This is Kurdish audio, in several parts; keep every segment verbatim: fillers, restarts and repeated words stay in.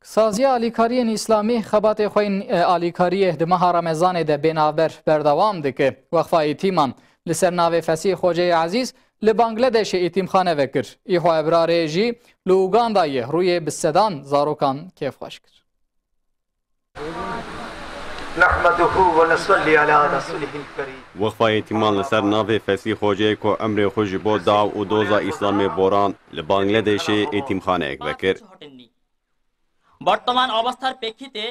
Saziya Alîkariyên Îslamî xebatê xwe yên, e, alîkariyê di meha Remezanê de bê navber berdewam dike. Wexfa Êtîman li ser navê Fesîh Xoceyê Ezîz li Bangladêşê êtîmxane vekir. Îho Ebrarê jî li Ugandayê rûyê bi sedan zarokan kêfxweş kir. نحمده ونصلي على رسوله الكريم. Wexfa Êtîman li ser navê Fesîh Xoceyê ku emrê xwe ji bo daw û doza Îslamê borand, li Bangladêşê êtîmxaneyek vekir. বর্তমান অবস্থার প্রেক্ষিতে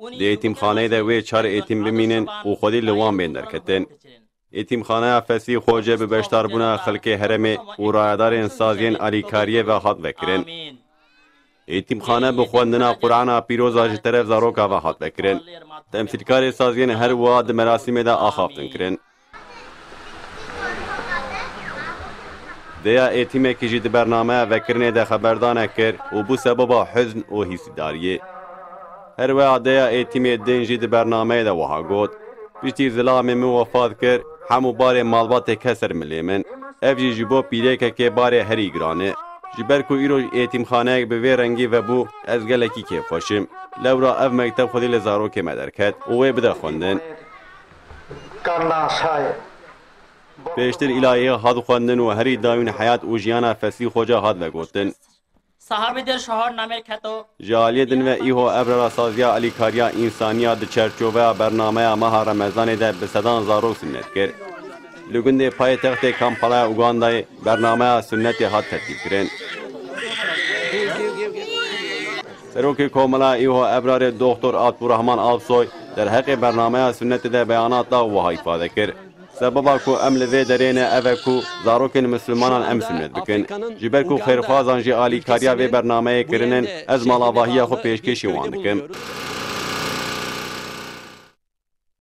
উনি Di êtîmxaneyê de wê çar êtîm bimînin û xwedî li wan bên derketin. Êtîmxaneya Fesîh Xoce bi beşdarbûna xelkê herêmê û rayedarên saziyên alîkariyê ve hat vekirin. Êtîmxane bi xwendina Qur'ana Pîroza ji teref zaroka ve hat vekirin. Temsîlkarê saziyên her wiha di merasîmê de axaftin kirin. Deya êtîmekî jî di bernameya vekirinê de xeberdanek kir û bû sebeba huzn û hîsîdariyê. Her wiha deya êtîmê din jî di bernameyê de wiha got, Piştî zilamê min wefat kir, hem û barê malbatê ket ser milê min. Ev jî ji bo pîrekekê barê herî giran e. Ji ber ku îro êtîmxaneyek bi vê rengî vebû, ez gelekî kêfxweş im. Lewra ev mekteb xwedî li zarokê me derket û wê bide xwendin. Kandan şayê. Pêştir îlahiyê hat xwendin û herî dawîn heyat û jiyana Fesîh Xoca hat vegotin. সাহাবিদের শহর নামের খ্যাত Ji aliyê din ve îho ev rera saziya alîkariya însaniya di çerçoveya bernameya meha Remezanê de bi sedan zarok sinnet kir. Li gundê paytextê Kampalaya Ugandayê bernameya sunnetê hat tertîb kirin. Serokê Komela îho Ebrarê Doktor Abdurrahman Alpsoy derheqê bernameya sunnetê de beyanat da û wiha îfade kir, Sebeba ku em li vê derê ne ev e ku zarokên mislimanan em sunnet bikin. Ji ber ku xêrxwazan jî alîkariya vê bernameyê kirinin, ez malavahiya xwe pêşkêşî wan dikim.